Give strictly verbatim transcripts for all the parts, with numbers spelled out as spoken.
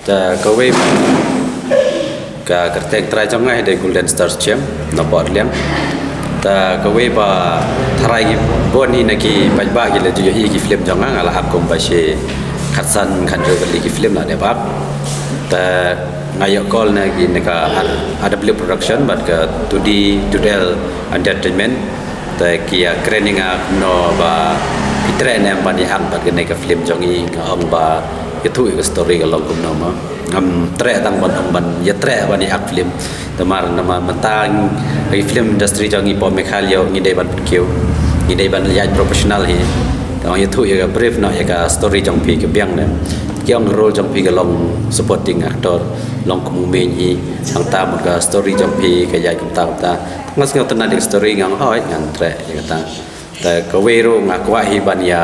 Te kawei ka kyrteng trai jong nga hi dei Golden Star Chem, na Port Liang. Te kawei ba trai ki bun hi na ki paidbah ki la ju ïohi ki film jong nga, nga la act kum ba shi khatsan khathynriew tylli ki film la dep act. Te nga ïoh call na ki na ka R W Production bad ka Tudi Tudel Entertainment. Te ki ïa kren ïa nga kumno ba phi treh ne em ban ïa act bad kane ka film jong i, nga ong ba ïathuh ïa ka story ka long kumno mo. Ngam treh tang ban ong ban ïatreh ban ïa act film. Te namar namar mynta ha ki film industry jong i hapoh Meghalaya ngi dei ban pynkiew, ngi dei ban ïaid professional hi. Te ong ïathuh ïa ka brief noh ïa ka story jong phi ka biang ne. Ki ong role jong phi ka long supporting actor, long kum u main hi. Hangta mut ka story jong phi ka ïaid kumta kumta. Nga sngewtynnat ïa ka story, nga ong hooid ngan treh ïa kata. Te kawei ruh nga kwah hi ban ïa,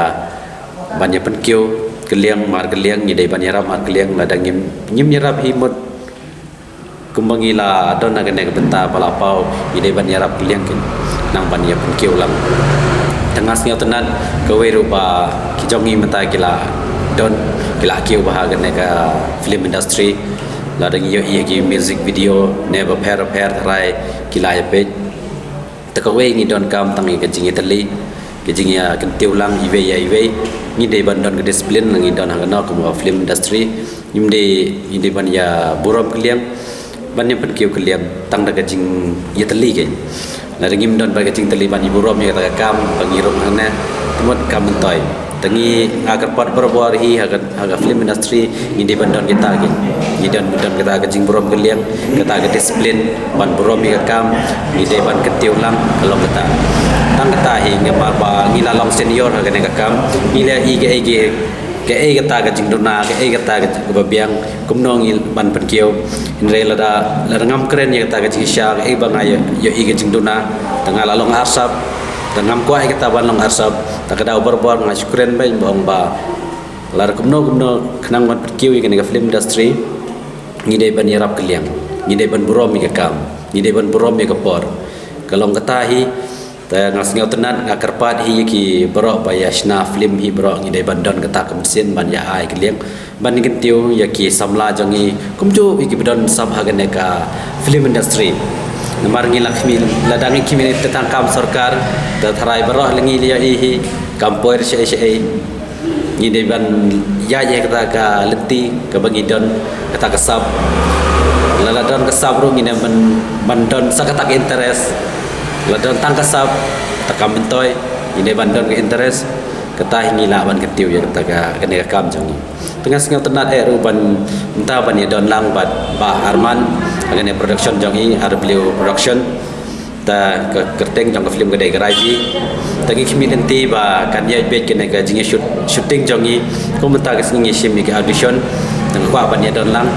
ban ïa pynkiew kylliang markylliang, ngi dei ban ïarap markylliang, lada ngim, ngim ïarap hi mut kumba ngi la don ha kane ka bynta ba la paw, ngi dei ban ïarap kylliang keiñ nang ban ïa pynkiew lang. Te nga sngewtynnat kawei ruh ba ki jong ngi mynta ki la don, ki la kiew bha ha kane ka film industry. Lada ngi ïohi ïa ki music video ne bapher bapher tharai ki la ïa peit. Te kawei ngi donkam tang ïa ka jingïatylli, ka jingïakyntiew lang iwei ïa iwei. Ngi dei ban don ka discipline la ngi don ha kano ka film industry. Ngim dei, ngi dei ban ïa burom kylliang, ban ïa pynkiew kylliang tang da ka jingïatylli keiñ. Lada ngim don bad ka jingtylli ban ïa burom ïa kata ka kam ba ngi rung hangne, te mut kam myntoi. Te ngi, nga kyrpad barabor hi ha ka, ha ka film industry ngi dei ban don kita keiñ. Ngi dei ban don kita ka jingburom kylliang, kita ka discipline ban burom ïa ka kam, ngi dei ban kyntiew lang ka long kata. Tang kata hi namar ba ngi la long senior ha kane ka kam, ngi la i kaei kaei, kaei kata ka jingduna, kaei kata ka jing- kaba biang, kumno ngi ban pynkiew. Hynrei lada, lada ngam kren ïa kata ka jingshisha kaei ba nga ïoh, ïohi ka jingduna, te nga la long arsap, te ngam kwah ïa kata ban long arsap. Te ka daw barabor nga shu kren beit ba ong ba lada kumno kumno khnang ban pynkiew ïa kane ka film industry, ngi dei ban ïarap kylliang, ngi dei ban burom ïa ka kam, ngi dei ban burom ïa ka por. Ka long kata hi. Te nga sngewtynnat, nga kyrpad hi ïa ki baroh ba ïa shna film hi baroh, ngi dei ban don kata ka mynsiem ban ïa ai kylliang, ban kyntiew ïa ki samla jong ngi, kumjuh ïa ki ba don sap ha kane ka film industry. Namar ngi la khmih, lada ngi khmih te tang kam sorkar, te tharai baroh la ngi la ïohi hi, kam poi shaei shaei. Ngi dei ban ïaid ïa kata ka lynti kaba ngi don, kata ka sap. Lada don ka sap ruh ngi dei ban, ban don sa kata ka interest. Lada don tang ka sap, te kam myntoi, ngi dei ban don ka interest. Kata hi ngi lah ban kyntiew ïa kata ka, kane ka kam jong ngi. Te nga sngewtynnat eh ruh ban, mynta ban ïa don lang bad Bah Arman, ha kane production jong i, R W Production. Te ka kyrteng jong ka film ka dei Ka Rai Phi. Te ngi khmih lynti ba kan ïaid beit kane ka jingïashoot, shooting jong ngi. Kum mynta ka sngi ngi shim ïa ki audition. Te nga kwah ban ïa don lang.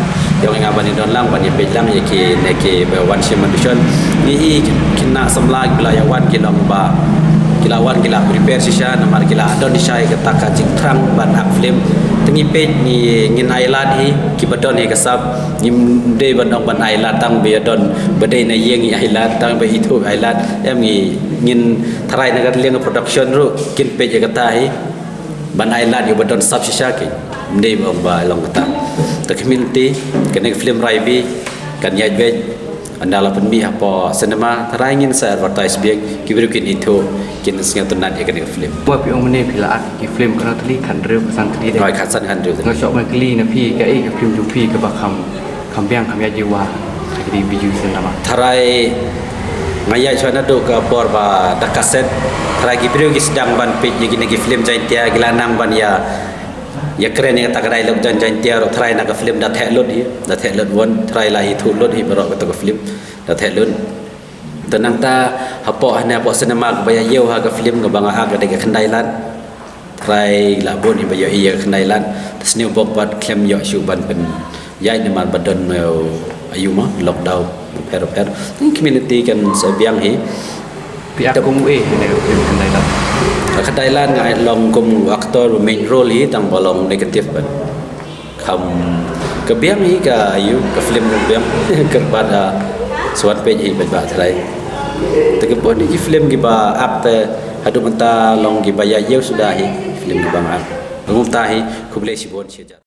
Ïa nga ban ïa don lang, ban ïa peit lang ïa kine kiba wan shim audition. Ngi i ki khynnah samla kiba la ïa wan ki long ba ki la wan ki la prepare shisha namar ki la don shisha ïa kata ka jingthrang ban act film. Te ngi peit ngi, ngin ai lad hi kiba don hi ka sap. Ngim dei ban ong ban ai lad tang ba ïa don ba dei na ïing ïa ai lad, tang ba ithuh ai lad. Em ngi, ngin tharai na ka liang production ruh kin peit ïa kata hi ban ai lad ïa ba don sap shisha keiñ. Ym dei ba ong ba long kata. Te khmih lynti, kane ka film Rai Phi kan ïaid beit. Ynda la pynmih hapoh cinema, tharai ngin sa advertise biang, ki briew kin ithuh, kin sngewtynnat ïa kane ka film. Ba phi ong mynne phi la act ki film kano tylli, khathynriew, khatsan tylli de. Hooid, khatsan khathynriew. Nga sngewbha ban kylli na phi, kaei ka film jong phi kaba kham, kham biang kham ïaid ïa u ha kane ka video cinema? Tharai nga ïaid shuwa naduh ka por ba da cassette, tharai ki briew ki sdang ban peit ïa kine ki film Jaiñtia, ki la nang ban ïa ïa kren ïa kata ka dialogue Jaiñ-, Jaiñtia ruh, tharai na ka film da theh lut hi, da theh lut won, tharai la ithuh lut hi baroh kata ka film, da theh lut. Te nangta hapoh, hangne hapoh cinema kaba ïa ïew ha ka film kaba nga act ka dei Ka Khyndai Lad. Tharai la bun hi ba ïohi ïa Ka Khyndai Lad. Te sniew bok bad khlem ïoh shuh ban pynïaid namar ba don, eh, ayu ma, lockdown pher pher. Te ngi khmih lynti kan sa biang hi. Phi act kum uei ha kane ka film Ka Khyndai Lad? Ka Khyndai Lad nga long kum u actor ba main role hi, tang ba long negative bad. Kham, ka biang hi ka, ayu, ka film ka biang. Kyrpad, ah, sa wan peit hi bad ba tharai. Te ka bun hi ki film kiba act te haduh mynta long kiba ïa ïew suda hi film kiba nga act. Kumta hi, khublei shibun shi hajar.